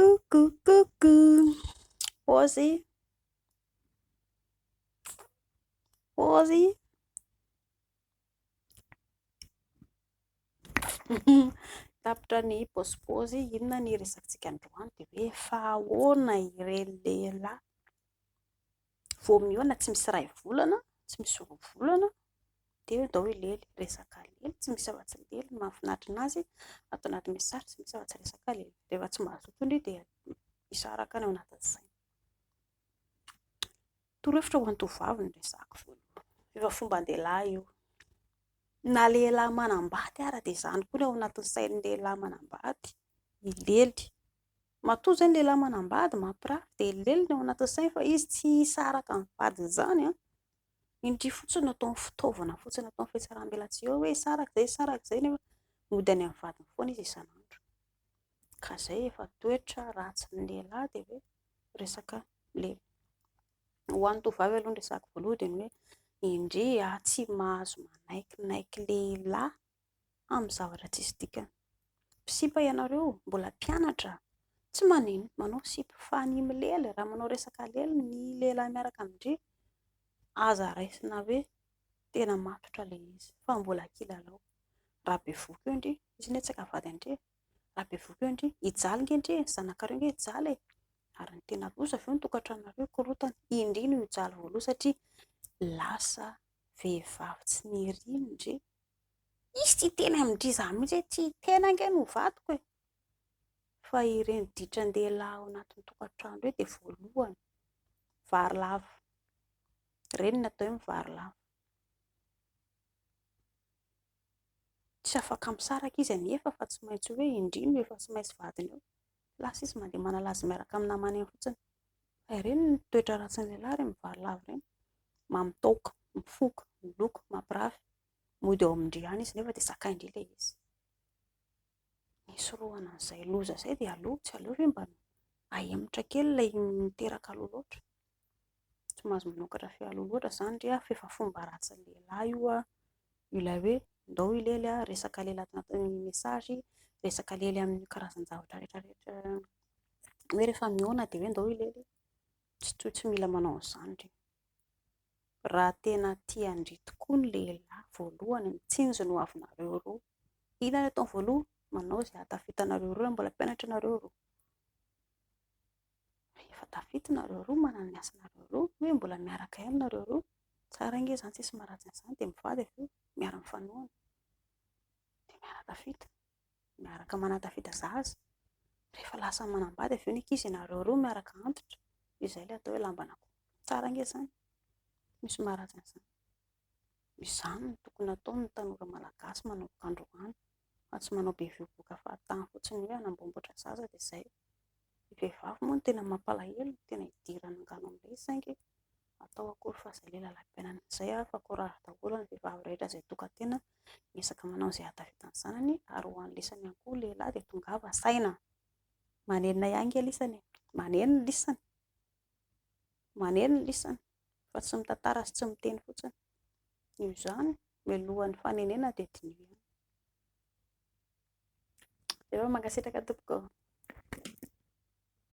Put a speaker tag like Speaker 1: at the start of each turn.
Speaker 1: Coucou coucou. Pôzy. Pôzy. Tapitra ny pôzipôzy, inona ny resakantsika androany dia hoe fa ahoana ireny lehilahy vao mihaona tsy misy iray volana, tsy misy roa volana dia hoe ndao hilely, resaka lely, tsy misy afa-tsy lely no mahafinaritra an'azy ato anaty message, tsy misy afa-tsy resaka lely. Rehefa tsy mazoto ndry dia hisaraka ny ao anatin'ny saina. Torohevitra ho an'ny tovovavy no resahako voalohany. Efa fomban-dehilahy io. Na lehilahy manambady ara dia izany koa ny ao anatin'ny sain'ny lehilahy manambady, hilely. Matoa izay ny lehilahy manambady mampirafy dia hilely ny ao anatin'ny sainy fa izy tsy hisaraka amin'ny vadiny izany an. Indry fotsiny no ataony fitaovana fotsiny, ataony fihatsaram-belatsihy eo hoe hisaraka izay, hisaraka izay nefa mody any amin'ny vadiny foana izy isan'andro. Ka izay efa toetra ratsin'ny lehilahy dia hoe resaka lely. Ho an'ny tovovavy aloha ny resahako voalohany dia ny hoe indry aho tsy mahazo manaikinaiky lehilahy amin'ny zavatra tsisy dikany. Mpisipa ianareo, mbola mpianatra, tsy maninona manao sipa fa ny milely, raha manao resaka lely ny lehilahy miaraka amin-dry, aza raisina hoe tena matotra ilay izy fa mbola kilalao. Raha bevohoka eo ndry, izy anie tsy haka vady an-dry e, raha bevohoka eo ndry, hijaly nge ndry e, ny zanakareo nge hijaly e, ary ny tena loza avy eo ny tokantranonareo hikorotana, i ndry no hijaly voalohany satria lasa vehivavy tsy niriny ndry. Izy tsy hiteny amin-dry izany mihitsy hoe tsy tena ange no vadiko e! Fa ireny ditran-dehilahy ao anatin'ny tokantrano ireny dia voalohany, vary lava. Ireny no atao hoe mivary lava. Tsy afaka misaraka izy anefa fa tsy maintsy hoe indry no efa tsy maintsy vadiny eo. Lasa izy mandeha manala azy miaraka amin'ny namany eny fotsiny. Fa ireny ny toetra ratsin'ny lehilahy ireny mivary lava ireny. Mamitaoka, mifoka, miloko, mampirafy. Mody ao amin-dry ihany izy nefa dia zakain-dry ilay izy. Nisorohana an'izay loza izay dia aleo, tsy aleo ve mba ahemotra kely ilay miteraka aloha loatra. Tsy mahazo manokatra fe aloha loatra izany ry fa efa fomba ratsin'ny lehilahy io an, ilay hoe ndao hilely an, resaka lely ato anatin'ny message, resaka lely amin'ny karazan-javatra rehetra rehetra hoe rehefa mihaona dia hoe ndao hilely, tsy toy tsy mila manao an'izany ry. Raha tena tia an-dry tokoa ny lehilahy voalohany mitsinjo ny hoavinareo roa, inona no ataony voalohany? Manao izay hahatafita anareo roa raha mbola mpianatra nareo roa. Rehefa tafita nareo roa, manana ny asanareo roa, hoe mbola miaraka ihany nareo roa, tsara ange izany, tsisy maharatsy an'izany, dia mivady avy eo, miara-mifanohana, dia miara-tafita, miaraka manatafita zaza. Rehefa lasa manambady avy eo ny ankizy, ianareo roa miaraka antitra, izay ilay atao hoe lamban'akoho. Tsara ange izany, tsy misy maharatsy an'izany. Izany no tokony hataon'ny tanora malagasy manomboka androany, fa tsy manao be vovoka fahatany fotsiny hoe hanamboamboatra zaza dia izay. Ny vehivavy moa no tena mampalahelo, no tena idirana angano amin'ilay izy saingy atao akory fa izay ilay lalam-piainana. Izay ary fa courage daholo ny vehivavy rehetra izay tokan-tena miezaka manao izay hahatafita ny zanany ary ho an'ny lisany ihany koa lehilahy dia tongava saina. Manenina ihany nge lisany e! Manenina lisany! Manenina lisany fa tsy mitantara sy tsy miteny fotsiny. Noho izany, mialohan'ny fanenena dia diniho ihany. Dia mankasitraka tompoko.